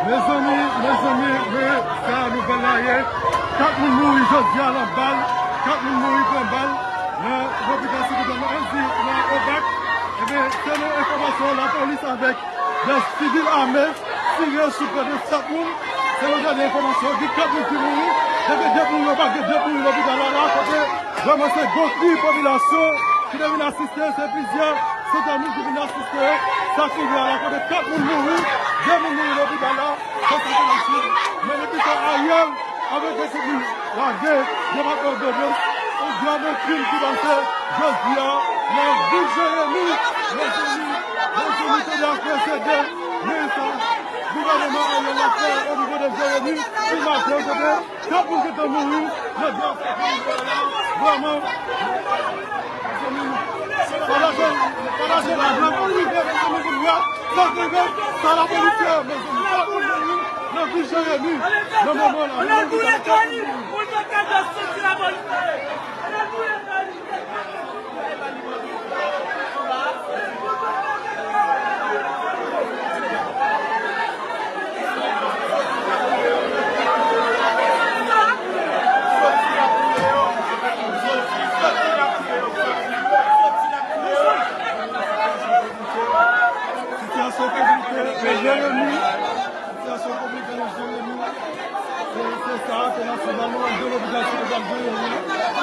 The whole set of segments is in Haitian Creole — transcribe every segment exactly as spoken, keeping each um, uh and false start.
Mezanmi, mezanmi, men sa nouvèl la ye. Kat moun mouri jodi a nan bal. Kat moun mouri pran bal nan lopital Site Dòm nan, ann di nan Obak. Ebyen, selon enfòmasyon, lapolis avèk de sivil ame tire sou prè de sèt moun. Selon dènye enfòmasyon, gen kat moun ki mouri. Depi de moun yo pa gen de moun lopital la, la, kote vrèman se gwo kri popilasyon ki te vin asiste, se plizyè santèn moun ki vin asiste sa ki rive a la, kote kat moun mouri, de moun mouri lopital la, se sa ki nan sud. Men depi sa Ariel avèk ekip li lage depatman Odebèl, yon grav krim ki pase jodi a nan vil Jeremi. Mezanmi, mezanmi, se de apresede, men sa gouvènman Ariel la fè o nivo de Jeremi, pou maten, kote kat moun gentan mouri nan de apresede la. Vrèman, mezanmi, pa lage, pa lage la, vrèman, pou rive, mezanmi, pou rive, sa k rive, sa lapolis fè, mezanmi, kat moun mouri nan vil Jeremi, nan moman la, mezanmi, kat moun mouri. Sitiyasyon konplike nan Jeremi. Sitiyasyon konplike nan Jeremi. Se, se sa, se nan sou nan de lopital Site Dòm Jeremi.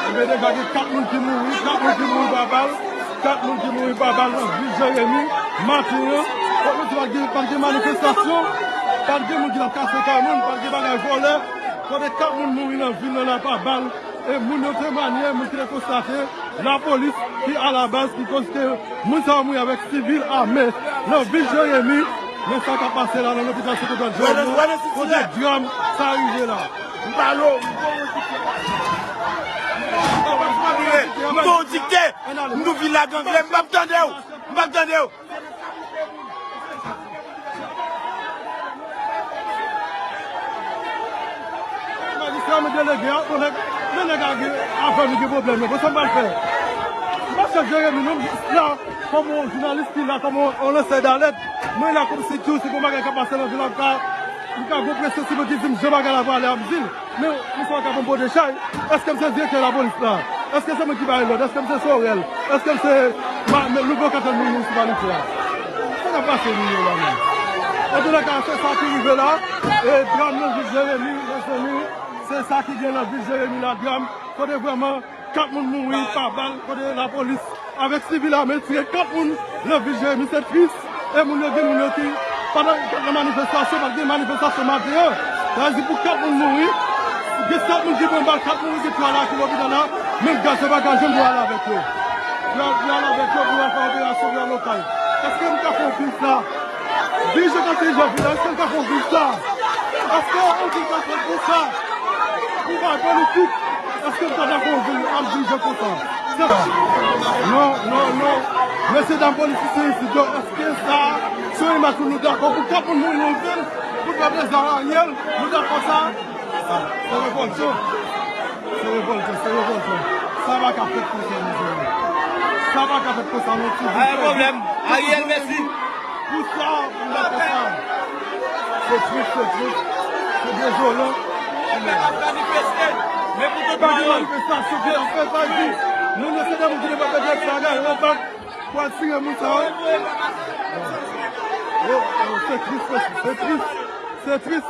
Ebyen, deja gen kat moun ki mouri, kat moun ki mouri pa bal, kat moun ki mouri pa bal nan vil Jeremi. Maten an, fòk nou di pa t gen, pa t gen manifestasyon, pa t gen moun ki t ap kase kay moun, pa t gen bagay vòlè. Kote kat moun mouri nan vil nan la pa bal. E moun yo temwanye, moun ki te konstate, lapolis ki alabaz ki konstate moun sa yo mouri avèk sivil ame nan vil Jeremi. Men sa k ap pase la nan lopital Sent Antwàn Jòj lan, kote dram sa rive la. M pa lo, m pa lo. M pa yon dikte. M tou vin la gangle, m p ap tande w. M p ap tande w. Majistra, men delege a, bon, nèg, men nèg a gen, avè m li gen pwoblèm, men bon, sa m pral fè? M pa chèf Jeremi, non, m jis la, kòm yon jounalis ki la, kòm yon, yon lansè dalèt, mwen la kòmsi tou, si gon bagay ka pase nan vil la, m ka, m ka gon presyon sou mwen ki di m jan bagay la prale a, m di l. Men, misye ka pran m pote chay. Èske m se direktè lapolis la? Èske se mwen ki bay lòd? Èske m se Sorèl? Èske m se ma-, men, nouvo katèl minisipalite a? Sa k ap pase nou yo la menm? Antoulèka, se sa ki rive la. E dram nan vil Jeremi, mezanmi, se sa ki gen nan vil Jeremi la, dram. Kote vrèman, kat moun mouri pa bal, kote lapolis avèk sivil ame tire kat moun nan vil Jeremi, se tris. E moun yo, gen moun yo ki, pandan y ap nan manifestasyon, pa t gen manifestasyon maten an. Sa vle di pou kat moun mouri, gen sèt moun ki pran bal, kat moun ki twa la ki lopital la, menm gaz yo pa ka jwenn pou al avèk yo. Pou al, pou al avèk yo, pou al fè operasyon, pou al lokal. Èske m ka fè yon pil sa? Dirije konsèy jèf la, èske m ka fè yon pil sa? Èske yon pil ka fèt pou sa? Pou bay politik, èske m ta dakò pou ap dirije konsa? Non, non, non. Mesye dam politisyen isit yo, èske sa, se yon imaj pou nou dakò pou kat moun mouri nan vil, pou pèp Deza Ariel, nou dakò sa? Se revòltan. Se revòltan, se revòltan. Sa pa ka fèt konsa, mezanmi. Sa pa ka fèt konsa, non, ti. Pa gen pwoblèm. Ariel, mèsi. Pou sa, pou nou dakò sa. Se tris, se tris. Se dezolan. Nèg ap manifeste. Men pou tout moun. Pa gen manifestasyon ki ap fèt, pa di. Moun yo se de moun ki te pa pèdi ak sa, gade, yo pa pral tire moun sa yo. Oh, oh, se tris, se tris, se tris.